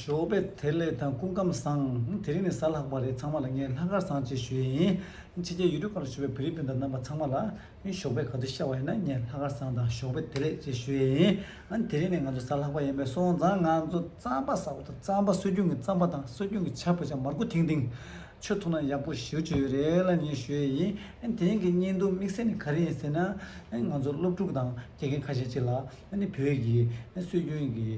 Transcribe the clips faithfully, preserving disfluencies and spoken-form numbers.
ཞོགས་པ་བདེ་ལེགས་དང་སྐུ་ཁམས་བཟང་། དེ་རིང་ནི་གཟའ་ལྷག་པ་རེད། ཚང་མ་ལ་ངས་ལྷག་དཀར་བཟང་ཅེས་ཞུ་ཡས་ཡིན། ཕྱི་རྒྱལ་ཡུལ་གྲུ་ཁག་ལ་བཞུགས་པའི་བོད་རིགས་སྤུན་ཟླ་རྣམ་པ་ཚང་མ་ལ་ཞོགས་པ་ག་དུས་ཤར་བ་ཡིན་ན་ངས་ལྷག་དཀར་བཟང་དང་ཞོགས་པ་བདེ་ལེགས་ཅེས་ཞུ་ཡས་ཡིན། ཨ་ནི་དེ་རིང་ནི་ང་ཚོ་གཟའ་ལྷག་པ་ཡིན་པས་སོང་ཙང་ང་ཚོ་རྩམ་པ་ཟ་བ་དང་རྩམ་པ་སྲོལ་རྒྱུན་གྱི་རྩམ་པ་དང་སྲོལ་རྒྱུན་གྱི་ཇ་བོད་ཇ་མར་ཁུ་ཐིང་ཐིང་ཆུ་འཐུང་ན་ཡག་པོ་ཞེ་པོ་ཅིག་ཡོད་རེད་ལབ་ངས་ཞུ་ཡས་ཡིན། ཨ་ནི་དེ་རིང་གི་བརྙན་ཐུང་དམིགས་བསལ་ནི་ག་རེ་ཡིན་ཟེར་ན། ཨ་ནི་ང་ཚོ་སློབ་ཕྲུག་དང་དགེ་རྒན་ཁ་ཤས་ཅིག་ལ་ཨ་ནི་བོད་ཀྱི་སྲོལ་རྒྱུན་གྱི་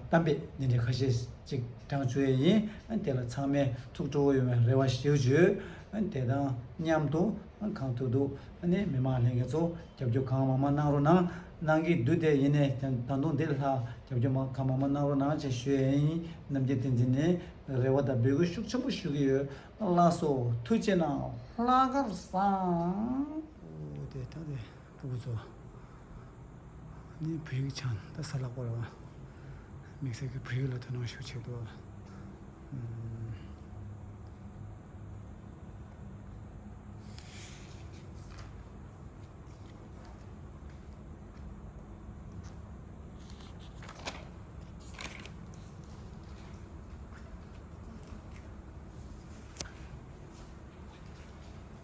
གཏམ་དཔེ་འདི་འདྲའི་ཁ་ཤས་ཅིག་དྲངས་བཅུག་ཡས་ཡིན། དེ་ལ་ཚང་མས་ཐུགས་སྤྲོ་བོ་ཡོང་བའི་རེ་བ་ཞུ་བཅུག་དེ་དང་མཉམ་དུ་གང་ཐུབ་ཐུབ་མི་མང་ལྷན་རྒྱས་ཚོ་རྒྱབ་སྐྱོར་གང་མང་མང་གནང་རོགས་གནང་། གནང་གི་འདུག་དེ་ཡིན་ནའི་ད་དུང་འདི་ལ་རྒྱབ་སྐྱོར་མང་གང་མང་མང་གནང་རོགས་གནང་ཅེས་ཞུ་ཡས་ཡིན། ནམ་རྒྱུན་བསྟན་འཛིན་ནས་རེ་བ་དང་འབོད་སྐུལ་ཤུགས་ཆེན་པོ་ཞུ་གི་ཡོད། ལགས་སོ། ཐུགས་རྗེ་གནང་། ལྷག་དཀར་བཟང་། ཨོ་དེ་ད་དེ། སྤུ་གུ་ཚོ། ནི་བོད་ཡིག་སྦྱང་ད་གཟའ་ལྷག་པ་རེད་བ། དམིགས་བསལ་གྱི་བོད་ཡིག་ལ་དོ་སྣང་ཤུགས་ཆེ་འདུག་ཨམ།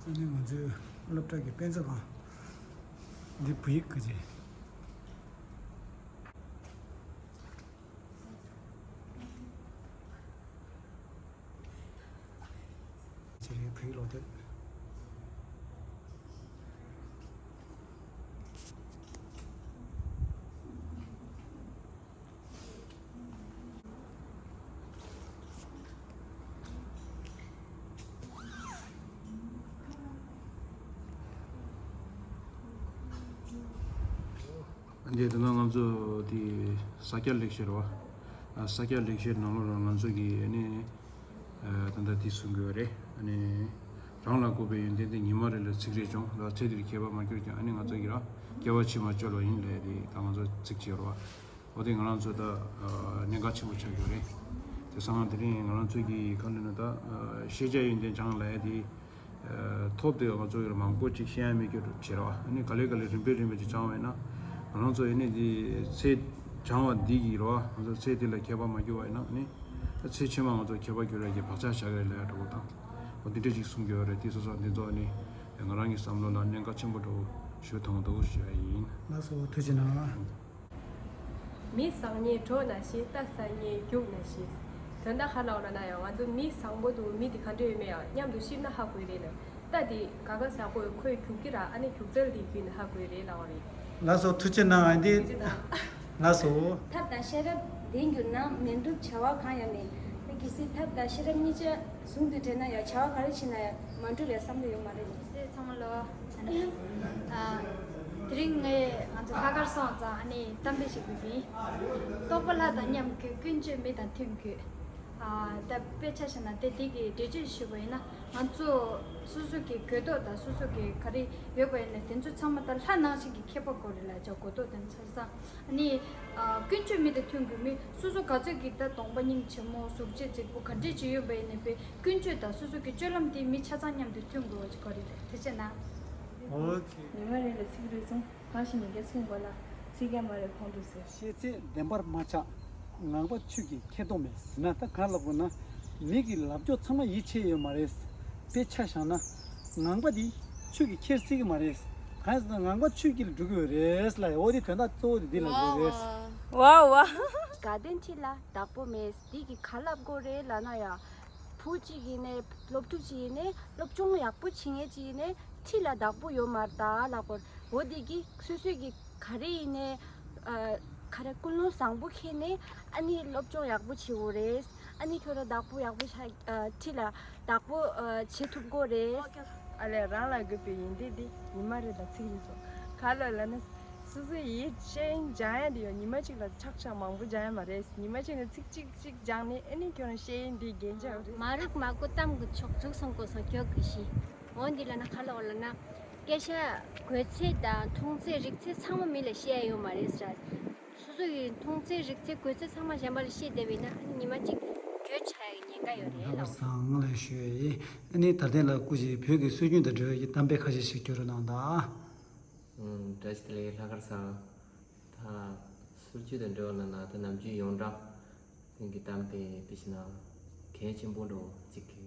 ཨ་ནི་ང་ཚོའི་སློབ་གྲྭ་གི་དཔེ་མཛོད་ཁང་། འདི་བོད་ཡིག་གི་ཅིག་ཅིག་བོད་ཡིག་ཀློག་དེབ། འདི་ད་ནང་ང་ཚོ་དེ་ས་སྐྱ་ལེགས་བཤད་རེད་བ། ས་སྐྱ་ལེགས་བཤད་ནང་ལོགས་ལ་ང་ཚོ་གི་ཨ་ནི་ད་ལྟ་དེ་གསུང་གི་ཡོད་རེད། ཨ་ནི་རང་ལ་དགོས་པའི་ཡོན་ཏན་དེ་ཉི་མ་རེ་ལ་ཚིག་རེ་སྦྱོང་། ལ་ཚེ་འདིར་ཁྱད་པར་མ་གྱུར་ཀྱང་། ཨ་ནི་ང་ཚོ་གི་ར་སྐྱེ་བ་ཕྱི་མ་བཅོལ་བ་ཡིན་ལབ་དེ་ད་ང་ཚོ་ཚིག་བྱས་རེད་བ། འོ་དེ་ང་རང་ཚོ་ད་གནད་འགག་ཆེན་པོ་ཆགས་ཡོད་རེད། དེ་སང་དེ་རིང་ང་རང་ཚོ་གི་ག་ལབ་ན་ད་ཤེས་བྱ་ཡོན་ཏན་སྦྱང་ལབ་ཡ་དེ་ཐོབ་དེ་ང་ཚོ་ཡོད་མང་པོ་ཅིག་ཤེས་ཡ་མེད་རྒྱུ་བྱེད་ར་བ། ཨ་ནི་ག་ལེ་ག་ལེ་རིམ་པས་རིམ་པས་ཅིག་སྦྱང་བ་ཡིན་ན་ང་རང་ཚོ་ཡིན་ནི་དེ་ཚེ་སྦྱང་བ་འདི་གི་ར་བ། ང་ཚོ་ཚེ་འདི་ལ་ཁྱད་པར་མ་གྱུར་བ་ཡིན་ན་ཨ་ནི་ཚེ་ཕྱི་མ་ང་ཚོ་ཁྱད་པར་གྱུར་ཡ་གི་བག་ཆགས་བཞག་གི་རེད་ལབ་ཡ་འདྲ་བོ་དང་། འོ་དེ་འདྲ་ཅིག་གསུང་གི་ཡོད་རེད། དེ་སོ་སོ་འདི་ཚོ་ཨ་ནི་ང་རང་གི་བསམ་བློ་ལ་གནད་འགག་ཆེན་པོ་འདྲ་བོ་ཞིག་མཐོང་འདུག་ཞུ་ཡ་ཡིན། ལགས་སོ། ཐུགས་རྗེ་གནང་། མི་བཟང་ངན་གྲོགས་ན་ཤེས། རྟ་བཟང་ངན་རྒྱུག་ན་ཤེས། དོན་དག་ག་ལབ་ན་ན་ཡང་ང་ཚོ་མི་བཟང་པོ་འདུག་མི་དེ་ག་འདྲ་ཡོད་མེད་ཡང་མཉམ་དུ་གཤིབ་ན་ཧ་གོ་ཡི་རེད་ལ། རྟ་དེ་ག་ག་ཟ་གོ་ཁོས་རྒྱུག་གི་ར། ཨ་ནི་རྒྱུག་རྩལ་དེ་བརྒྱུད་ནས་ཧ་གོ་ཡི་རེད་ལབ་པ་རེད། ལགས་སོ། ཐུགས་རྗེ་གནང་། ཨ་འདི། ཐུགས་རྗེ་གནང་། ལགས་སོ། ཐབས་དང་ཤེས་རབ་ལྡན་གྱུར་ན། མི་འགྲུབ་བྱ་བ་གང་ཡང་མེད། གལ་སྲིད་ཐབས་དང་ཤེས་རབ་གཉིས་ཆ་ཟུང་དུ་འབྲེལ་ན་ཡང་བྱ་བ་ག་རེ་བྱེད་ན་ཡང་མ་འགྲུབ་པའི་བསམ་བློ་ཡོང་མ་རེད། ཟེར་ཚང་མ་ལོ། ཨ་ནི། ཨ། དེ་རིང་ངས་ང་ཚོ་ལྷག་དཀར་སོང་ཙང་ཨ་ནི་གཏམ་དཔེ་ཞིག་འབུལ་གྱི་ཡིན། རྟོགས་པ་ལྷ་དང་མཉམ་དགོས། ཀུན་སྤྱོད་མི་དང་མཐུན་དགོས། ཨ། ད་དཔེ་ཆ་བཞག་ན་དེ་འདི་གི་འགྲེལ་བརྗོད་ཞུས་པ་ཡིན་ན་ང་ཚོ་སོ་སོ་གི་དགོས་རྟོགས་དང་སོ་སོ་གི་ག་རེ་ཡོད་པ་ཡིན་ན་དེ་ཚོ་ཚང་མ་ད་ལྷ་ནང་བཞིན་གྱི་མཁས་པ་དགོས་རེད་ལབ་ཅོག་གོ་རྟོགས་དང་ཆ་ཚང་། ནི། ཨ། ཀུན་སྤྱོད་མི་དང་མཐུན་དགོས། མི་སོ་སོ་ག་ཚོད་ཀྱིས་ད་གདོང་པ་སྙིང་རྗེ་མོ་གཟུགས་བྱད་རྫིག་པོ་ག་འདྲས་ཅིག་ཡོད་པ་ཡིན་ནའི་པའི་ཀུན་སྤྱོད་དང་སོ་སོ་གི་སྤྱོད་ལམ་དེ་མི་ཆ་ཚང་མཉམ་དུ་མཐུན་དགོས་པ་ཅིག་གོ་རེད། དེ་བྱས་ན། ཨོ་ཁེ། ཉི་མ་རེ་ལ་ཚིག་རེ་གསུང་། གང་ཞིག་ཉིན་འགའ་གསུངས་པ་ལ། ཚིག་རྒྱ་མ་རེ་ཁོང་དུ་ཟེར། ཤེས་ཚད་བདེན་པར་མ་ཆགས། ངང་པ་ཆོས་ཀྱི་ཁྱེར་སྡོམ་མེད་ཟེར་ན་ད་ག་ལབ་དགོས་ན། མི་གི་ལབ་ཕྱོགས་ཚང་མ་ཡིད་ཆེས་ཡོད་མ་རེད། དཔེ་ཆ་བཞག་ན། ངང་པ་འདི་ཆོས་ཀྱིས་ཁྱེར་སྲིད་ཀྱི་མ་རེད། གང་ཡིན་ཟེར་ན་ངང་པ་ཆོས་ཀྱིས་འགྲོ་གི་ཡོད་རེད་ལ། འོ་དེ་དོན་དག་གཙོ་བོ་དེ་འདི་ལ་འགྲོ་རེད། ཝའོ་ཝའོ། དགའ་ལྡན་ཁྲི་ལ་བདག་པོ་མེད། འདི་གི་ག་ལབ་དགོས་རེད་ལབ་ན་ཡ། བུ་གཅིག་ཡིན་ནའི་སློབ་ཕྲུག་ཅིག་ཡིན་ནའི་སློབ་སྦྱོང་ཡག་པོ་བྱེད་མཁན་ཅིག་ཡིན་ནའི་ཁྲི་ལ་བདག་པོ་ཡོད་མ་རེད་ད་ལབ་དགོས། འོ་འདི་གི་སོ་སོས་གི་ག་རེ་ཡིན་ནའི། ཨ། ག་རེ་ཀུན་སློང་བཟང་པོ་འཁྱེར་ནས་ཨ་ནི་སློབ་སྦྱོང་ཡག་པོ་བྱེད་དགོས་རེད། ཨ་ནི་ཁྱོད་རང་བདག་པོ་ཡག་པོ་བྱ། ཨ། ཁྲི་ལ་བདག་པོ། ཨ། བྱེད་ཐུབ་དགོས་རེད། ཨ་ལས། རང་ལ་དགོས་པའི་ཡོན་ཏན་དེ་ཉི་མ་རེ་ལ་ཚིག་རེ་གསུང་། ག་ལ་ལབ་ན། སོ་སོའི་ཡིད་ཆེས་སྦྱང་ཡ་དེ་ཡང་ཉི་མ་གཅིག་ལ་ཆག་ཆག་མང་པོ་སྦྱང་ཡ་མ་རེད། ཉི་མ་གཅིག་ནས་ཚིག་གཅིག་གཅིག་སྦྱངས་ནས་ཨ་ནི་ཁྱོད་རང་ཤེས་ཡོན་དེ་རྒྱན་ཆགས་རེད། མ་རིག་མ་གོ་གཏམ་གྱི་མཆོག། མཇུག་སོང་གོ་སོང་གྱོད་ཀྱི་གཞི། འོ་འདི་ལ་ན་ག་ལ་འོ་ལ་ན། སྐད་ཆ་དགོས་ཚད་དང་མཐོང་ཚད་རིག་ཚད་ཚང་མ་མི་ལ་བཤད་ཡ་ཡོད་མ་རེད་ཟེར། སོ་སོ་ཡི་མཐོང་ཚད་རིག་ཚད་དགོས་ཚད་ཚང་མ་གཞན་པ་ལ་བཤད་བསྡད་པ་ཡིན་ན་ཨ་ནི་ཉི་མ་གཅིག་གྱོད་ཆགས་ཡ་གི་ཉེན་ཁ་ཡོད་རེད་ལགས། ལྷག་དཀར་བཟང་ལ་ཞུ་ཡ་ཡིན། ཨ་ནི་དར་ལྡན་ལགས་སྐུ་མཁྱེན་བོད་ཀྱི་སྲོལ་རྒྱུན་དང་འབྲེལ་བའི་གཏམ་དཔེ་ཁ་ཤས་ཤིག་བསྐྱོན་རོགས་གནང་དང་། ཨང་། བཀྲ་ཤིས་བདེ་ལེགས་ལྷག་དཀར་བཟང་། ད་སྲོལ་རྒྱུན་དང་འབྲེལ་བ་ལ་ན་ད་ནམ་རྒྱུན་ཡོངས་གྲགས་ ངེད་ཀྱི་གཏམ་དཔེ་དཔེ་ཞིག་ན་གལ་ཆེན་པོ་འགྲོ་གཅིག་གི་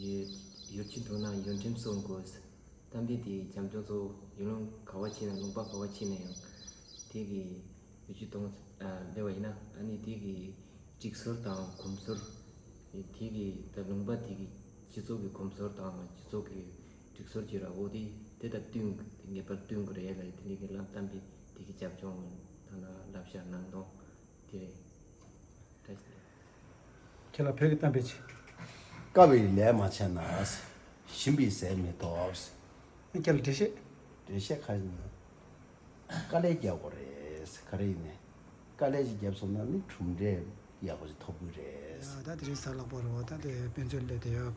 ཡུལ་ཡུལ་གྱི་མདུན་ན་ཡོན་ཏན་གསུང་དགོས། གཏམ་དཔེ་དེའི་བྱམས་སྐྱོང་ཚོ་ཡུལ་ལུང་ག་བ་ཕྱིན་ན་ལུང་པ་ག་བ་ཕྱིན་ན་ཡང་དེ་གི་ཡུལ་གྱི་གདོང་སླེབས་པ་ཡིན་ན་ཨ་ནི་དེ་གི་སྒྲིག་སྲོལ་དང་གོམས་སྲོལ་དེ་གི་ད་ལུང་པ་དེ་གི་སྤྱི་ཚོགས་ཀྱི་གོམས་སྲོལ་དང་སྤྱི་ཚོགས་ཀྱི་སྒྲིག་སྲོལ་གྱི་ར་བོ་དེ་དེ་དང་བསྟུན་དེ་ངེས་པར་བསྟུན་དགོས་རེད་ལ་དེ་འདྲའི་གི་ལམ་གཏམ་དཔེ་དེ་གི་བྱམས་སྐྱོང་དང་ན་བསླབ་བྱ་ནང་དོན་དེ་རེད། བཀྲ་ཤིས་བདེ་ལེགས། ཁྱེད་ལ་བོད་ཀྱི་གཏམ་དཔེ་ཅིག་དཀའ་བའི་ལས་མ་བྱས་ན། ཞིམ་པའི་ཟས་མི་ཐོབ། ཁྱེད་ལ་འགྲེལ་བཤད། འགྲེལ་བཤད་ཁ་ཅིག་ན། དཀའ་ལས་རྒྱག་དགོས་རེད། ག་རེ་ཡིན་ནའི། དཀའ་ལས་ཅིག་བརྒྱབ་སོང་ན་ནི་གྲུབ་འབྲས་ཡག་པོ་ཞིག་ཐོབ་ཀྱི་རེད། ཡ་ད་དེ་རིང་གཟའ་ལྷག་པ་རེད་བ། ད་དེ་དཔེ་མཛོད་སླེབས་བསྡད་ཡོད།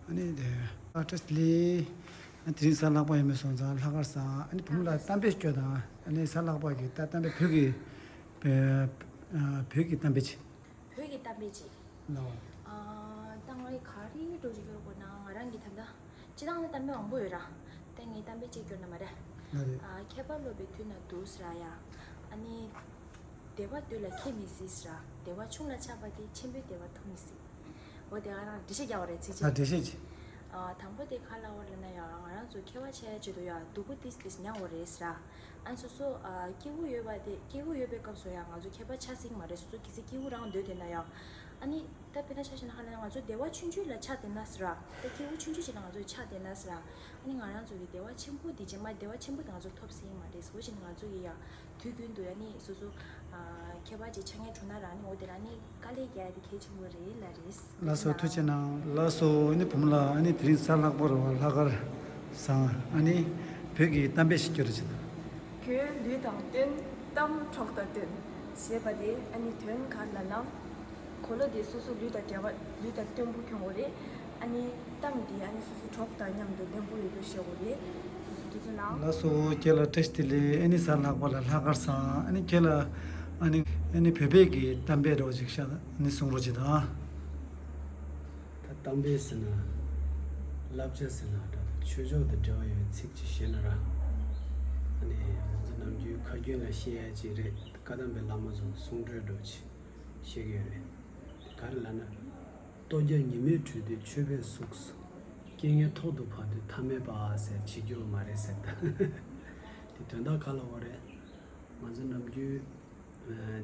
ཨ་ནི་དེ་ཨ་བཀྲ་ཤིས་བདེ་ལེགས། ཨ་དེ་རིང་གཟའ་ལྷག་པ་ཡིན་པ་སོང་ཙང་ལྷག་དཀར་བཟང་ཨ་ནི་བུ་མོ་ལ་གཏམ་དཔེ་སྐྱོ་དང་ཨ་ནི་གཟའ་ལྷག་པ་གི་ད་གཏམ་དཔེ་བོད་ཀྱི་བོད་ཨ་བོད་ཀྱི་གཏམ་དཔེ་ཅིག་བོད་ཀྱི་གཏམ་དཔེ་ཅིག་ལའོ། ཨ་ད་ང་ག་རེ་འགྲོ་ཅིག་སྐྱོར་དགོས་ན་ང་རང་གི་ད་ལྟ་སྤྱི་བཏང་ནས་གཏམ་དཔེ་མང་པོ་ཡོད་ར། ད་ངས་གཏམ་དཔེ་གཅིག་སྐྱོར་ན་མ་རེད། ལ་རེད། ཨ་མཁས་པ་སློབ་པའི་དུས་ན་འདུག་ཟེར་ཡ། ཨ་ནི་བདེ་བ་སྡུག་ལ་ཁྱད་མི་སྲིད་ཟེར། བདེ་བ་ཆུང་ལ་ཆགས་པ་དེ་ཆེན་པོའི་བདེ་བ་ཐོབ་མི་སྲིད། འོ་དེ་ག་རང་འགྲེལ་བཤད་རྒྱག་པ་རེད་ཚིག་ཨ་ཅིག་འགྲེལ་བཤད་ཅིག་ཨ་དང་པོ་དེ་ག་ལབ་པ་རེད་ལབ་ན་ཡང་ང་རང་ཚོ་མཁས་པ་ཆགས་ཡ་ཆེད་དུ་ཡང་སྡུག་པོ་ཏིས་ཏིས་མྱངས་པ་རེད་ཟེར། ཨ་ནི་སོ་སོ་ཨ་སྐྱེ་བོ་ཡོད་པ་དེ་སྐྱེ་བོ་ཡོད་པའི་སྐབས་སུ་ཡང་ང་ཚོ་མཁས་པ་ཆགས་སྲིད་མ་རེད། སོ་སོ་གལ་སྲིད་སྐྱེ་བོ་རང་སྡོད་བསྡད་ན་ཡང་། ཨ་ནི་ད་དཔེར་ན་ཆ་བཞག་ན་ཧ་ལམ་ང་ཚོ་བདེ་བ་ཆུང་ཆུང་ལ་ཆགས་བསྡད་ན་ཟེར། ད་སྐྱེ་བོ་ཆུང་ཆུང་ཅིག་ལ་ང་ཚོ་ཆགས་བསྡད་ན་ཟེར། ཨ་ནི་ང་རང་ཚོ་གི་བདེ་བ་ཆེན་པོ་དེ་རྗེས་མ་བདེ་བ་ཆེན་པོ་དེ་ང་ཚོ་ཐོབ་སྲིད་མ་རེད། འོ་བྱས་ནས་ང་ཚོ་གི་ཡང་དུས་རྒྱུན་དུ་ཨ་ནི་སོ་སོ་ཨ་མཁས་པ་ཅིག་ཆགས་མཁན་བྱུང་ན་རང་ནི་འོ་དེ་རང་ནི་དཀའ་ལས་རྒྱག་ཡ་དེ་གལ་ཆེན་པོ་རེད་ལ་རེད། ལགས་སོ་ཐུགས་རྗེ་གནང་། ལགས་སོ་ཨ་ནི་བུ་མོ་ལགས་ཨ་ནི་དེ་རིང་གཟའ་ལྷག་པ་རེད་བ། ལྷག་དཀར་བཟང་ཨ་ནི་བོད་ཀྱི་གཏམ་དཔེ་ཞིག་སྐྱོར་རོགས་བྱེད་དང་། གོས་ལུས་དང་བསྟུན། གཏམ་གྲོགས་དང་བསྟུན། ཞེས་པ་དེ་ཨ་ནི་དོན་ག་རེ་ལབ་ན། གོས་ལོ་དེ་སོ་སོ་ལུས་དང་འབྲེལ་བ་ལུས་དང་བསྟུན་པོ་གྱོན་དགོས་རེད། ཨ་ནི་གཏམ་དེ་ཨ་ནི་སོ་སོ་གྲོགས་དང་མཉམ་དུ་ལྡན་པོ་ཡོད་དུ་བཤད་དགོས་རེད། སོ་སོ་དུས་ཚོད་ནང་། ལགས་སོ་ཁྱེད་ལ་བཀྲ་ཤིས་བདེ་ལེགས། ཨ་ནི་གཟའ་ལྷག་པ་ལ་ལྷག་དཀར་བཟང་ཨ་ནི་ཁྱེད་ལ་ཨ་ནི་ཨ་ནི་བོད་པའི་གི་གཏམ་དཔེ་རོགས་ཅིག་ཤ་ཨ་ནི་གསུང་རོགས་བྱེད་དང་། ད་གཏམ་དཔེ་ཟེར་ན། བསླབ་བྱ་ཟེར་ན་འདྲ་དང་ཆོས་ཕྱོགས་དང་འབྲེལ་བ་ཡོད་པའི་ཚིག་ཅིག་བཤད་ན་ར། ཨ་ནི་ང་ཚོ་ནམ་རྒྱུན་ཁ་རྒྱུན་ལ་བཤད་ཡ་ཅིག་རེད། བཀའ་གདམས་པའི་བླ་མ་ཚོ་གསུང་གྲོས་འདྲ་ཅིག་བཤད་ཀྱི་ཡོད་རེད། ག་རེ་ལབ་ན། ལྟོ་རྒྱ་ཉི་མའི་ཁྲོད་དུ་མཆོད་པའི་གཟུགས། རྐྱེན་ངན་ཐོག་ཏུ་བབས་དུས་ཐབས་མེད་པ་ཟེར་བྱེད་རྒྱུ་མ་རེད་ཟེར་ད། དེ་དོན་དག་ག་ལ་འོ་རེད། ང་ཚོ་ནམ་རྒྱུན་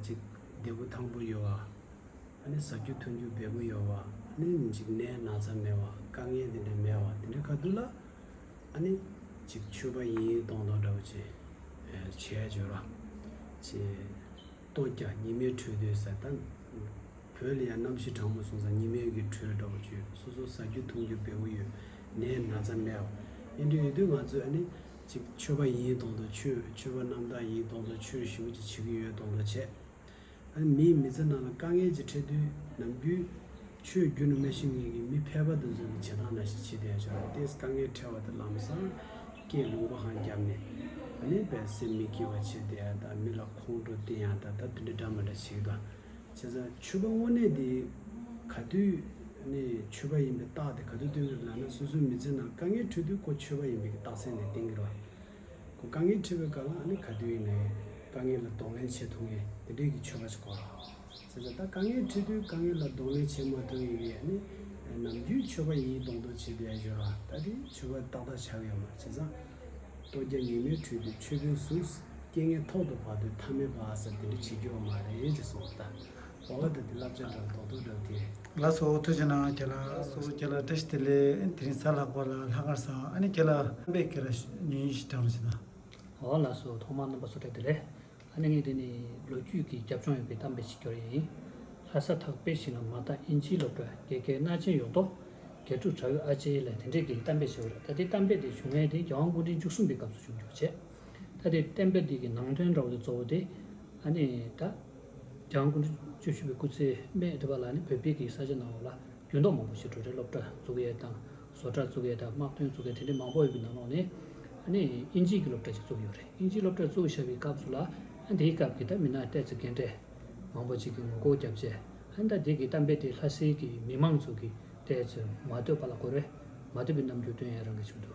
ཅིག་བདེ་པོ་ཐང་པོ་ཡོད་བ། ཨ་ནི་ཟ་རྒྱུ་འཐུང་རྒྱུ་འབེལ་པོ་ཡོད་བ། ཨ་ནི་ཅིག་ནད་ན་ཚ་མེད་བ། དཀའ་ངལ་དེ་འདྲ་མེད་བ། དེ་འདྲ་ག་དུས་ལ་ཨ་ནི་ཅིག་མཆོད་པ་ཡིན་ཡིན་གཏོང་གཏོང་འདྲ་བོ་ཅིག་བྱས་འཇོག་ར་ཅིག་ལྟོ་རྒྱ་ཉི་མའི་ཁྲོད་དུ་ཟེར་ད། བོད་ལ་ཡང་གནམ་གཤིས་གྲང་མོ་སོང་ཙང་ཉི་མའི་གི་ཁྲོད་འདྲ་བོ་ཅིག་སོ་སོ་ཟ་རྒྱུ་འཐུང་རྒྱུ་འབེལ་པོ་ཡོད། ནད་ན་ཚ་མེད་བ། ཨེ་འདྲ་ཡོད་དུས་ང་ཚོས་ཨ་ནི་ཅིག་མཆོད་པ་ཡིན་ཡིན་གཏོང་གཏོང་མཆོད། མཆོད་པ་རྣམ་དག་ཡིན་གཏོང་གཏོང་མཆོད་ཞེ་པོ་ཅིག་བྱེད་ཀྱི་ཡོད་གཏོང་གཏོང་བྱས། ཨ་ནི་མིའི་མི་ཚེ་ནང་ལ་དཀའ་ངལ་ཅིག་འཕྲད་དུས་ནམ་རྒྱུན་ཆོས་བརྒྱུད་ནས་མ་ཤེས་མཁན་གྱི་མི་ཕལ་པ་དེ་ཚོ་གི་བྱེད་སྟངས་འདྲ་ཞིག་བྱེད་བསྡད་ཡ་ཅིག་རེད། དེས་དཀའ་ངལ་འཕྲད་པ་དེ་ལམ་སང་སྐད་ལུང་པ་གང་བརྒྱབ་ནས་ཨ་ནི་དཔེ་སེམས་མི་སྐྱིད་པ་བྱེད་བསྡད་ཡ་དང་མི་ལ་ཁོང་ཁྲོ་བསྟན་ཡ་དང་ད་དེ་འདྲ་འདྲ་མི་འདྲ་བྱེད་ཀྱི་འདུག་བྱས་ཙང་མཆོད་པ་དངོས་གནས་དེ་ག་དུས་ནས་མཆོད་པ་ཡིན་པའི་རྟགས་དེ་ག་དུས་སྟོན་གྱི་རེད་ལབ་ན། སོ་སོའི་མི་ཚེ་ནང་དཀའ་ངལ་འཕྲད་དུས་ཁོ་མཆོད་པ་ཡིན་པའི་རྟགས་མཚན་དེ་བསྟན་གྱི་རེད་བ། ཁོ་དཀའ་ངལ་འཕྲད་པའི་སྐབས་ལ་ཨ་ནི་ག་དུས་ཡིན་ནའི་དཀའ་ངལ་ལ་གདོང་ལེན་བྱེད་ཐུབ་མཁན་དེ་འདྲས་ཀྱི་མཆོད་པ་ཞིག་དགོས་རེད། བྱས་ཙང་ད་དཀའ་ངལ་འཕྲད་དུས་དཀའ་ངལ་ལ་གདོང་ལེན་བྱེད་མ་ཐུབ་མཁན་གྱི་ཨ་ནི་ནམ་རྒྱུན་མཆོད་པ་ཡིན་ཡིན་གཏོང་གཏོང་བྱེད་བསྡད་ཡ་ཡོད་རེད་བ། ད་དེ་མཆོད་པ་ཏག་ཏག་ཆགས་ཡོད་མ་རེད། བྱས་ཙང་ལྟོ་རྒྱ་ཉི་མའི་ཁྲོད་དུ་མཆོད་པའི་གཟུགས། རྐྱེན་ངན་ཐོག་ཏུ་བབས་དུས་ཐབས་མེད་པ་ཟེར་དེ་འདྲ་བྱེད་རྒྱུ་ཡོད་མ་རེད་ཅེས་གསུངས་པ་ལྟར། འོ་ད་དེ་བསླབ་བྱ་འདྲ་རྡོག་རྡོག་འདྲ་དེ་རེད། ལགས་སོ་ཐུགས་རྗེ་གནང་། ཁྱེད་ལ་སོ་ཁྱེད་ལ་བཀྲ་ཤིས་བདེ་ལེགས། དེ་རིང་གཟའ་ལྷག་པ་ལ་ལྷག་དཀར་བཟང་། ཨ་ནི་ཁྱེད་ལ་གཏམ་དཔེ་ཁྱེད་ལ་ཉུང་ཉུང་ཞིག་དྲངས་རོགས་བྱེད་དང་། འོ་ལགས་སོ་ཐོག་མར་རྣམ་པ་ཚོ་བཀྲ་བདེ་ལེགས། ཨ་ནི་ངས་འདི་ནི་ལོ་རྒྱུས་ཀྱི་རྒྱབ་ལྗོངས་ཡོད་པའི་གཏམ་དཔེ་ཞིག་སྐྱོར་ཡིན། ལྷ་ས་ཐག་པའི་ཞིང་ལ་མ་དག་ཨིན་ཇིའི་སློབ་གྲྭ། དགེ་རྒན་སྣ་ཆེན་ཡོད་དོ། དགེ་ཕྲུག་གྲྭ་བའི་ཨ་ཅེ་ལ་དེ་འདྲས་ཀྱི་གཏམ་དཔེ་ཞིག་ཡོད་རེད། ད་དེ་གཏམ་དཔེ་དེ་བྱུང་ཡས་དེ་རྒྱལ་དབང་སྐུ་ཕྲེང་བཅུ་གསུམ་པའི་སྐབས་སུ་བྱུང་འདུག་བྱས། ད་དེ་གཏམ་དཔེ་དེ་གི་ནང་དོན་འདྲ་བོ་དེ་གཙོ་བོ་དེ་ཨ་ནི་ད་རྒྱལ་དབང་སྐུ་ཕྲེང་བཅུ་བཞི་པའི་སྐུ་ཚེ་སྨད་དེ་བ་ལ་ནི་བོད་པའི་གི་ས་ཆ་ནང་ལོགས་ལ་འགྱུར་ལྡོག་མང་པོ་ཞིག་འགྲོ་རེད། སློབ་གྲྭ་བཙུགས་ཡས་དང་བཟོ་གྲྭ་བཙུགས་ཡས་དང་དམག་དོན་བཙུགས་ཡས་དེ་འདྲས་མང་པོ་ཡོད་པའི་ནང་ལོགས་ནས་ཨ་ནི་ཨིན་ཇིའི་གི་སློབ་གྲྭ་ཞིག་བཙུགས་ཡོད་རེད། ཨིན་ཇིའི་སློབ་གྲྭ་བཙུགས་བཞག་པའི་སྐབས་སུ་ལ་ཨ་དེའི་སྐབས་ཀྱི་ད་མི་སྣ་ཏོག་ཙམ་རྒན་གྲས་མང་པོ་ཅིག་གིས་ངོ་རྒོལ་བརྒྱབ་བྱས། ཨ་ནི་ད་དེ་གི་གཏམ་དཔེ་དེ་ལྷ་སའི་གི་མི་མང་ཚོ་གིས་ཏོག་ཙམ་མ་འདོད་པ་ལ་གོ་རེ་མ་འདོད་པའི་རྣམ་འགྱུར་སྟོན་ཡ་རང་གི་ཆེད་དུ་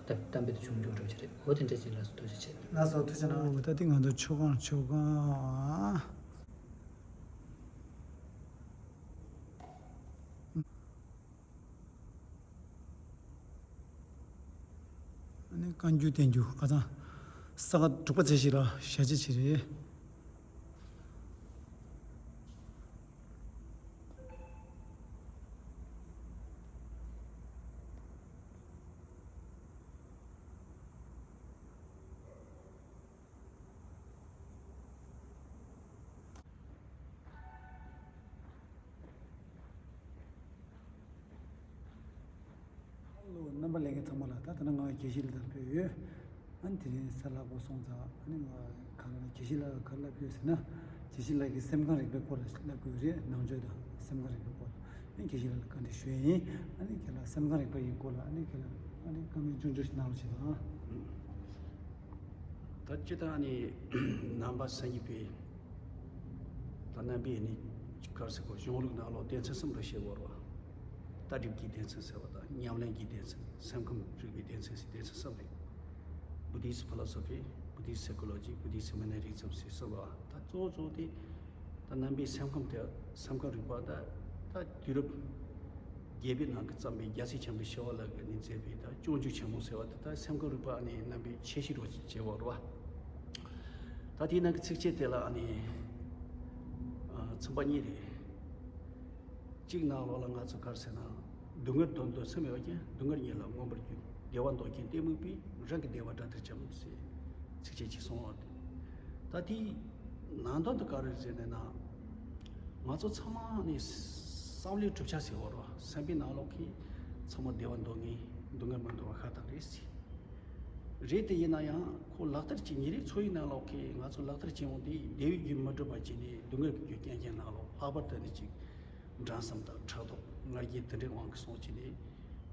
ད་གཏམ་དཔེ་དེ་བྱུང་འགྱུར་འགྲོ་བྱེད་རེད། འོ་དེ་འདྲ་ཅིག་ལགས་སོ་ཐུགས་རྗེ་ཆེ། ལགས་སོ་ཐུགས་རྗེ་གནང་། འོ་ད་དེ་ང་ཚོ་མཆོད་ཁང་མཆོད་ཁང་། བཀའ་འགྱུར་བསྟན་འགྱུར་ཁ་སང་ས་ག་དྲུག་པ་ཚེས་ཤིག་ལ་ཞལ་ཕྱེ་བྱས་རེད། ལོ། རྣམ་པ་ལྷན་རྒྱས་ཚང་མ་ལ། ད་ད་ནང་ང་དགེ་བཤེས་ལགས་དང་ཕེབས་ཡོད། ཨ་ནི་དེ་རིང་གཟའ་ལྷག་པ་སོང་ཙང་ཨ་ནི་ང་ག་ལ་དགེ་བཤེས་ལགས་ག་ལ་ཕེབས་ཟེར་ན། དགེ་བཤེས་ལགས་ཀྱིས་སེམས་ཁམས་རིག་པའི་སྐོར་ལ་ལབ་དགོས་རེད། ནང་ཆོས་དང་སེམས་ཁམས་རིག་པའི་སྐོར་ལ། ཨ་ནི་དགེ་བཤེས་ལགས་ལ་བཀའ་འདྲི་ཞུ་ཡས་ཡིན། ཨ་ནི་ཁྱེད་ལ་སེམས་ཁམས་རིག་པ་ཡི་སྐོར་ལ་ཨ་ནི་ཁྱེད་ལ་ཨ་ནི་བཀའ་མོལ་ཆུང་ཆུང་ཞིག་གནང་རོགས་བྱེད་དང་། ད་སྤྱིར་བཏང་ནི་ནང་པ་སངས་རྒྱས་པའི་ད་རྣམ་པའི་ནི་ག་རེ་ཟེར་དགོས། གཞུང་ལུགས་ནང་ལོགས་སྡེ་ཚན་གསུམ་ལ་ཕྱེ་བ་རེད་བ། ལྟ་གྲུབ་ཀྱི་སྡེ་ཚན་ཟེར་བ་དང་། ཉམས་ལེན་གྱི་སྡེ་ཚན། སེམས་ཁམས་རིག་པའི་སྡེ་ཚན་ཟེར་སྡེ་ཚན་གསུམ་རེད། Buddhist philosophy, Buddhist psychology, Buddhist hermeneutics ཟེར་གསུམ་རེད་བ། ད་གཙོ་བོ་གཙོ་བོ་དེ་ད་རྣམ་པའི་སེམས་ཁམས་དེ། སེམས་ཁམས་རིག་པ་ད་ད་དུས་རབས་བརྒྱད་པའི་ནང་གི་བརྩམས་པའི་རྒྱལ་སྲས་ཆེན་པོ་ཞི་བ་ལྷ་གིས་ནི་མཛད་པའི་ད་སྤྱོད་འཇུག་ཆེན་མོ་ཟེར་བ་དེ། ད་སེམས་ཁམས་རིག་པ་ནི་རྣམ་པའི་ཆེ་ཤོས་རུ་བྱས་པ་རེད་བ། ད་དེའི་ནང་གི་ཚིགས་བཅད་དེ་ལ་ནི་ཚིག་པ་གཉིས་རེད། གཅིག་ནང་ལོགས་ལ་ང་ཚོ་ག་རེ་ཟེར་ན། སྡུག་བསྔལ་དོན་དུ་སེམས་ཡོད་ཀྱང་། སྡུག་བསྔལ་ཉིད་ལ་མངོན་པར་རྒྱུག་བདེ་བ་འདོད་ཀྱང་གཏི་མུག་པས། རང་གི་བདེ་བ་དགྲ་ལྟར་འཁྱམས་ཟེར་ཚིགས་བཅད་གཅིག་གསུངས་པ་དེ། ད་དེའི་ནང་དོན་དེ་ག་རེ་ཟེར་ནས་ན། ང་ཚོ་ཚང་མ་ནི་བསམ་བློའི་གྲུབ་ཆ་ཟེར་བ་རེད་བ། སེམས་པའི་ནང་ལོགས་ཀྱི་ཚང་མ་བདེ་བ་འདོད་མཁན། སྡུག་བསྔལ་མི་འདོད་པ་ཤ་སྟག་རེད་ཟེར། རེད་དེ་ཡིན་ན་ཡང་ཁོ་ལག་བསྟར་བྱེད། ཉིན་རེའི་འཚོ་བའི་ནང་ལོགས་ཀྱི་ང་ཚོ་ལག་བསྟར་བྱེད་ཡོང་དུས་བདེ་བའི་རྒྱུ་མི་འགྲུབ་པ་བྱས་ནས་སྡུག་བསྔལ་གྱི་རྒྱུ་རྐྱེན་གྱི་ནང་ལོགས། ལྷག་པར་དུ་ནི་ཅིག་འགྲན་སེམས་དང་ཕྲག་དོག་ང་རྒྱལ་དེ་འདྲའི་དབང་གིས་སོང་བྱས་ནས།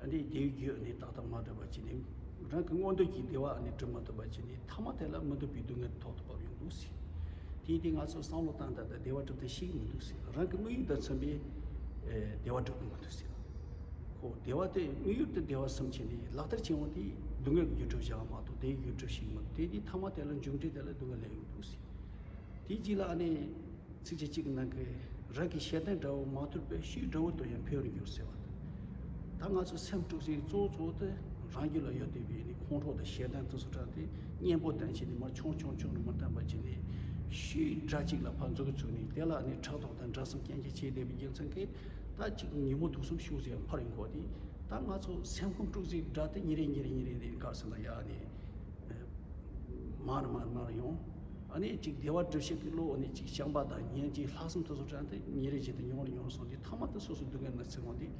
ཨ་ནི་བདེ་བའི་རྒྱུ་ནི་ཏག་ཏག་མ་འགྲུབ་པ་བྱས་ནས། རང་གི་མངོན་འདོད་ཀྱི་བདེ་བ་ནི་འགྲུབ་མ་ཐུབ་པ་བྱས་ནས། མཐའ་མ་དེ་ལ་མི་འདོད་པའི་སྡུག་བསྔལ་ཐོག་ཏུ་བབས་ཡོང་འདུག་ཟེར། དེ་ཡིན་དུས་ང་ཚོ་བསམ་བློ་བཏང་། ད་ལྟ་བདེ་བ་སྒྲུབ་ཐབས་ཤེས་ཀྱི་མི་འདུག་ཟེར། རང་གི་དམིགས་ཡུལ་དང་མཚུངས་པའི་ཨེ་བདེ་བ་སྒྲུབ་ཀྱི་མི་འདུག་ཟེར། ཁོ་བདེ་བ་དེ་དམིགས་ཡུལ་དེ་བདེ་བ་བསམ་བྱས་ནས་ལག་བསྟར་བྱེད་ཡོང་དུས་སྡུག་བསྔལ་གྱི་རྒྱུ་འགྲུབ་བཞག་མ་གཏོགས་བདེ་བའི་རྒྱུ་འགྲུབ་ཤེས་ཀྱི་མི་འདུག། དེ་དུས་མཐའ་མ་དེ་ལ་མཇུག་འབྲས་དེ་ལ་སྡུག་བསྔལ་སླེབས་ཡོང་འདུག་ཟེར། དེའི་རྗེས་ལ་ཨ་ནི་ཚིགས་བཅད་གཅིག་གི་ནང་གི། རང་གི་ཤེས་ལྡན་དགྲ་བོ་མ་ཐུལ་བས། ཕྱིའི་དགྲ་བོ་དུ་ཡང་འཕེལ་བར་འགྱུར་ཟེར་བ་དང་། ད་ང་ཚོ་སེམས་དཀྲུག་སའི་གཙོ་བོ་གཙོ་བོ་དེ་རང་རྒྱུད་ལ་ཡོད་བསྡད་པའི་ནི་ཁོང་ཁྲོ་དང་ཞེ་སྡང་དེ་ཚོ་དྲག་སྟེ་གཉེན་པོ་བསྟེན་བྱས་ནས་མར་ཆུང་ཆུང་ཆུང་རུ་མར་བཏང་པ་བྱས་ནས། ཕྱིའི་དགྲ་གཅིག་ལ་ཕར་མཛུབ་གུ་བཙུགས་ནས་དེ་ལ་ནི་ཕྲག་དོག་དང་འགྲན་སེམས་རྐྱེན་གྱིས་བྱས་བསྡད་པའི་རྒྱུ་མཚན་གྱིས། ད་ཅིག་ཉིན་མོ་དུག་གསུམ་ཤུགས་ཟེར་ཕར་ཡོང་གོ་དེ། ད་ང་ཚོ་སེམས་ཁམས་དཀྲུག་སའི་དགྲ་དེ་ཉིན་རེ་ཉིན་རེ་ཉིན་རེ་ནི་ག་རེ་ཟེར་ན་ཡ་ནི། མར་མར་མར་ཡོང་། ཨ་ནི་ཅིག་བདེ་བ་སྒྲུབ་ཤེས་ཀྱི་བློ། ཨ་ནི་ཅིག་བྱམས་པ་དང་སྙིང་རྗེ་ལྷག་བསམ་དེ་ཚོ་དྲན་ཏེ་ཉིན་རེ་བཞིན་དུ་ཉུང་རུ་ཉུང་རུ་སོང་སྟེ། མཐའ་མ་དེ་སོ་སོ་སྡུག་བསྔལ་ནང་ཚུད་འོང་དུས།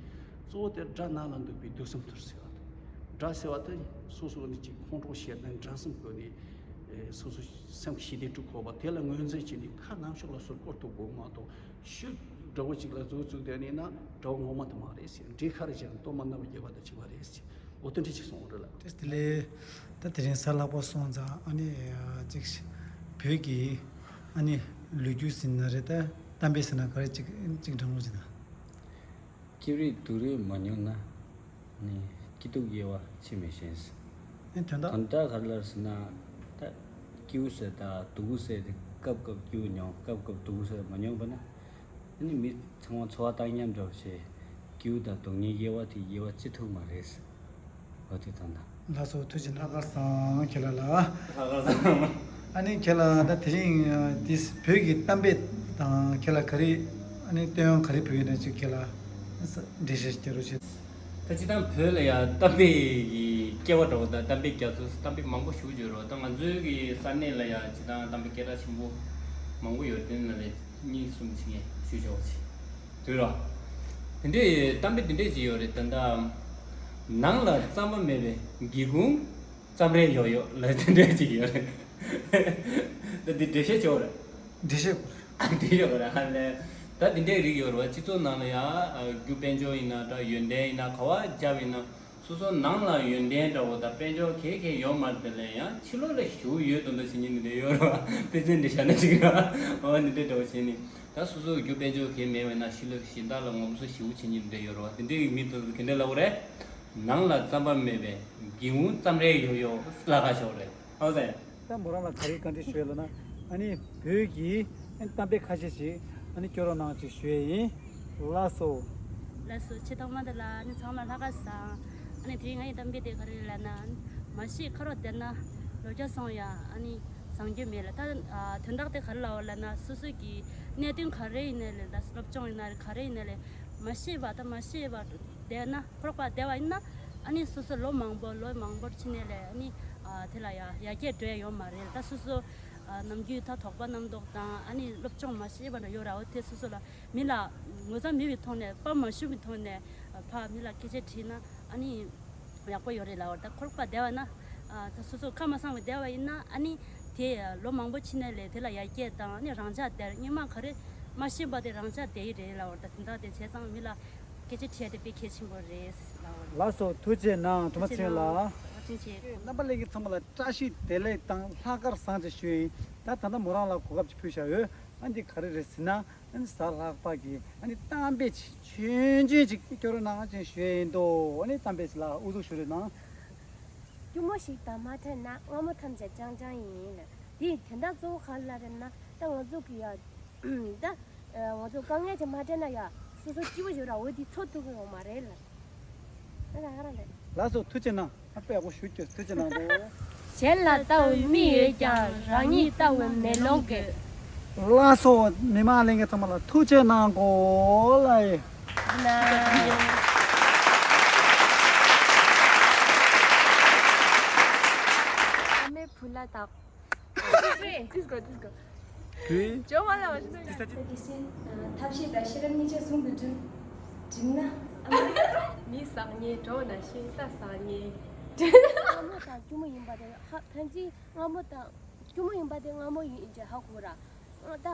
གཙོ་བོ་དེ་དགྲ་ནང་ལ་འདུག་པའི་དུག་གསུམ་དེ་རེད་ཟེར་བ་དང་། དགྲ་ཟེར་བ་དེ་སོ་སོ་ནི་ཅིག་ཁོང་ཁྲོ་ཞེ་སྡང་འགྲན་སེམས་སྐོར་ནས། ཨེ་སོ་སོ་སེམས་ཀྱི་ཞི་བདེ་དཀྲུག་དགོས་པ་དེ་ལ་ངོས་འཛིན་བྱས་ནས་ཁ་ནམ་ཞོག་ལ་ཟུར་བཀོལ་ཐུབ་དགོས་མ་གཏོགས། ཕྱི་དགྲ་བོ་གཅིག་ལ་མཛུབ་བཙུགས་བསྡད་ནས་ན་དགྲ་བོ་ངོ་མ་དེ་མ་རེད་ཟེར། འདྲེ་ཁ་རེ་བྱས་ན་གཏོར་མ་རྣམ་པར་རྒྱལ་བ་དང་གཅིག་པ་རེད་ཟེར། འོ་དེ་འདྲ་ཅིག་གསུངས་པ་རེད་ལགས། བཀྲ་ཤིས་བདེ་ལེགས། ད་དེ་རིང་གཟའ་ལྷག་པ་སོང་ཙང་ཨ་ནི་ཅིག་བོད་ཀྱི་ཨ་ནི་ལོ་རྒྱུས་ཟེར་ན་རེད། ད་གཏམ་དཔེ་ཟེར་ན་ག་རེ་ཅིག་ཅིག་འདྲ་མོ་ཅིག་དང་། སྐྱིད་རིགས་སྡུག་རིགས་མ་མྱོང་ན། ནི་སྐྱིད་སྡུག་དབྱེ་བ་ཕྱེ་མི་ཤེས། ཨེ་དོན་དག་དོན་དག་ག་རེ་ལབ་ཟེར་ན། ད་སྐྱིད་པོ་ཟེར་དང་སྡུག་པོ་ཟེར་དེ་སྐབས་སྐབས་སྐྱིད་པོ་མྱོང་། སྐབས་སྐབས་སྡུག་པོ་ཟེར་མ་མྱོང་བ་ན། ཨ་ནི་མི་ཚང་མ་འཚོ་བ་བཏང་མཉམ་འདྲ་བོ་བྱས། སྐྱིད་པོ་དང་སྡུག་བསྔལ་དབྱེ་བ་དེ་དབྱེ་བ་ཕྱེ་ཐུབ་མ་རེད། འོ་དེ་དང་ད། ལགས་སོ། ཐུགས་རྗེ་ཆེ། ལྷག་དཀར་བཟང་། ཁྱེད་ལ་ལ། ལྷག་དཀར་བཟང་། ཨ་ནི་ཁྱེད་ལ་ད་དེ་རིང་ཨ་འདི་བོད་ཀྱི་གཏམ་དཔེ་དང་ཁྱེད་ལ་ག་རེ། ཨ་ནི་བསྟོད་དབྱངས་ག་རེ་ཕུལ་ཡོད་ན་ཅིག་ཁྱེད་ལ་འགྲེལ་བཤད་རྒྱག་རོགས་བྱེད། ད་སྤྱིར་བཏང་བོད་ལ་ཡང་གཏམ་དཔེ་ཡི་སྐྱེ་བ་འདྲ་བོ་དང་། གཏམ་དཔེ་རྒྱ་མཚོ། གཏམ་དཔེ་མང་པོ་ཞེ་པོ་ཅིག་ཡོད་རེད་བ། ད་ང་ཚོའི་གི་ས་གནས་ལ་ཡང་སྤྱིར་བཏང་གཏམ་དཔེ་སྐད་གྲགས་ཆེན་པོ་མང་པོ་ཡོད། དེ་ནང་ལས་གཉིས་གསུམ་ཅིག་ངས་ཞུ་ཆོག་ཅིག་དུས་ར། དེ་འདྲའི་གཏམ་དཔེ་དེ་འདྲས་ཅིག་ཡོད་རེད། ད་ལྟ་ནང་ལ་རྩམ་པ་མེད་པའི་སྒེའུ་ཁུང་རྩམ་རལ་ཡོག་ཡོག་ལབ་དེ་འདྲས་ཅིག་ཡོད་རེད། ད་འདི་འགྲེལ་བཤད་ཆོག་རེད། འགྲེལ་བཤད་དགོས་རེད། འགྲེལ་བཤད་དགོས་རེད། ཨ་ལས། ད་འདི་འདྲས་རིགས་ཡོད་རེད་བ། སྤྱི་ཚོགས་ནང་ལ་ཡང་རྒྱུ་དཔལ་འབྱོར་ཡིན་ན་འདྲ། ཡོན་ཏན་ཡིན་ན། ག་བ་རྒྱབ་ཡིན་ན། སོ་སོ་ནང་ལ་ཡོན་ཏན་འདྲ་བོ་དང་དཔལ་འབྱོར་གས་གས་ཡོད་མ་རེད། དེ་ལས་ཡང་ཕྱི་ལོགས་ལ་ཞེ་པོ་ཡོད་མདོག་མདོག་བྱེད་མཁན་འདི་འདྲ་ཡོད་རེད་བ། དཔེ་མཚོན་འདི་བཞག་ན་འགྲིག་གི་རེད་བ། འོ་འདི་འདྲ་འདྲ་བོ་བྱས་ནས། ད་སོ་སོ་རྒྱུ་དཔལ་འབྱོར་གས་མེད་པ་ཡིན་ན་ཕྱི་ལོགས་གཞན་དག་ལ་ངོམ་སོ་ཞེ་པོ་བྱེད་མཁན་འདི་འདྲ་ཡོད་རེད་བ། དེ་འདྲའི་མི་དེ་ཚོ་ག་འདྲ་ལབ་པ་རེད། ནང་ལ་རྩམ་པ་མེད་པའི་སྒེའུ་ཁུང་རྩམ་རལ་ཡོག་ཡོག་ལབ་ག་ཆོག་རེད། ཨོ་ཙེ། ད་མོ་རང་ལ་ག་རེ་བཀའ་འདྲི་ཞུ་ཡ་ལབ་ན། ཨ་ནི་བོད་ཀྱི་གཏམ་དཔེ་ཁ་ཤས་ཤིག་ཨ་ནི་སྐྱོར་རོགས་གནང་ཅིག་ཞུ་ཡ་ཡིན། ལགས་སོ། ལགས་སོ། ཆེ་ཐོག་མ་དེ་ལ་ཨ་ནི་ཚང་མ་ལྷག་དཀར་བཟང་། ཨ་ནི་དེ་རིང་ངའི་གཏམ་དཔེ་དེ་ག་རེ་ལབ་ན། མ་ཤེས་ཁ་རོག་བསྡད་ན་ལོ་བརྒྱ་སོང་ཡང་ཨ་ནི་བཟང་རྒྱུ་མེད་ལ། ད་དོན་དག་དེ་ག་རེ་ལབ་པ་ལབ་ན་སོ་སོ་གི་གནད་དོན་ག་རེ་ཡིན་ནའི་ལས། ད་སློབ་སྦྱོང་ཡིན་ན་རེད། ག་རེ་ཡིན་ནའི་ལས། མ་ཤེས་པ་ད་མ་ཤེས་པ་བསྡད་ན་ཁོ་རོག་པ་བསྡད་པ་ཡིན་ན་ཨ་ནི་སོ་སོ་ལོ་མང་པོ་ལོ་མང་པོར་ཕྱིན་ནའི་ལས་ཨ་ནི་དེ་ལ་ཡ་ཡར་རྒྱས་འགྲོ་ཡ་ཡོད་མ་རེད། ད་སོ་སོ་ནམ་རྒྱུན་ད་དོགས་པ་རྣམ་རྟོག་དང་ཨ་ནི་སློབ་སྦྱོང་མ་ཤེས་པ་འདྲ་ཡོད་ར། འོ་དེ་སོ་སོ་ལ་མི་ལ་ངོ་ཚ་མེད་པའི་ཐོག་ནས་དཔའ་མ་ཞུམ་པའི་ཐོག་ནས་ཕར་མི་ལ་སྐད་ཆ་དྲིས་ན་ཨ་ནི་ཡག་པོ་ཡོད་རེད་ལབ་པ་རེད། ད་ཁོ་རོག་པ་བསྡད་པ་ན་ད་སོ་སོ་ཁ་མ་གསང་བའི་བསྡད་པ་ཡིན་ན་ཨ་ནི་དེ་ལོ་མང་པོ་ཕྱིན་ནའི་ལས་དེ་ལ་ཡར་རྒྱས་དང་ཨ་ནི་རང་འཇགས་བསྡད། སྔོན་མ་ག་རེ་མ་ཤེས་པ་དེ་རང་འཇགས་བསྡད་ཡི་རེད་ལབ་པ་རེད། ད་དེ་འདྲ་དེ་བྱས་ཙང་མི་ལ་སྐད་ཆ་དྲིས་ཡ་དེ་དཔེ་གལ་ཆེན་པོ་རེད་ལབ་པ་རེད། ལགས་སོ། ཐུགས་རྗེ་གནང་། དུ་མ་ཆེན་ལ། ཐུགས་རྗེ་གནང་། བཀའ་དྲིན་ཆེ། རྣམ་པ་ལྷན་རྒྱས་ཚང་མ་ལ་བཀྲ་ཤིས་བདེ་ལེགས་དང་ལྷག་དཀར་བཟང་ཞེས་ཞུ་ཡིན། ད་ད་ལྟ་མོ་རང་ལ་གོ་སྐབས་ཅིག་ཕུལ་བཞག་ཡོད། ཨ་འདི་ག་རེ་རེད་ཟེར་ན། ཨ་ནི་གཟའ་ལྷག་པ་གི་ཨ་ནི་གཏམ་དཔེ་ཆོས་འབྱུང་ཅིག་སྐྱོར་གནང་ཅིག་ཞུ་ཡིན་འདུག་ཨ་ནི་གཏམ་དཔེ་ལ་ཨུ་ཚུགས་ཞུ་རོགས་གནང་། སྐྱུར་མོ་ཞིག་དང་མ་འཕྲད་ན་སྔ་མོ་ཐམས་ཅད་རྐྱང་རྐྱང་ཡིན་ལ། དེའི་དོན་དག་གཙོ་བོ་ག་རེ་ལབ་རེད་ན་ད་ང་ཚོ་གི་ཡ། ད་ང་ཚོ་དཀའ་ངལ་ཅིག་མ་འཕྲད་ན་ཡ་སོ་སོ་སྐྱིད་པོ་ཡོད་ར། འོ་དེ་ཚོར་ཐུབ་ཀྱི་ཡོད་མ་རེད་ལ། ད་ག་རང་རེད། ལགས་སོ། ཐུགས་རྗེ་གནང་། ཨ་དཔེ་ཡག་པོ་ཞུ་རྒྱུ་ཐུགས་རྗེ་གནང་འདུག་གཞན་ལ་ལྟ་བའི་མིག་ཡོད་ཀྱང་རང་ཉིད་ལྟ་བའི་མེ་ལོང་དགོས། ལགས་སོ། མི་མང་ལྷན་རྒྱས་ཚང་མ་ལ་ཐུགས་རྗེ་གནང་གོ་ལ་ཡེ། ཡིན་ན། ཨ་མའི་བུ་ལ་དག Please go, please go. Please. ཇོ་མ་ལ་བ་ཞིག་ན། དེ་སྲིད་ཐབས་ཤེས་དང་ཤེས་རབ་གཉིས་ཆ་ཟུང་དུ་འབྲེལ། འགྲིག་ན། མི་བཟང་ངན་གྲོགས་ནང་བཞིན་རྟ་བཟང་ངན། སྔ་མོ་དང་སྐྱུར་མོ་ཡིན་པ་དེ་ཧ་ཕན་ཚུན་སྔ་མོ་དང་སྐྱུར་མོ་ཡིན་པ་དེ་སྔ་མོ་ཡིན་ཅེས་ཧ་གོ་ར། ད།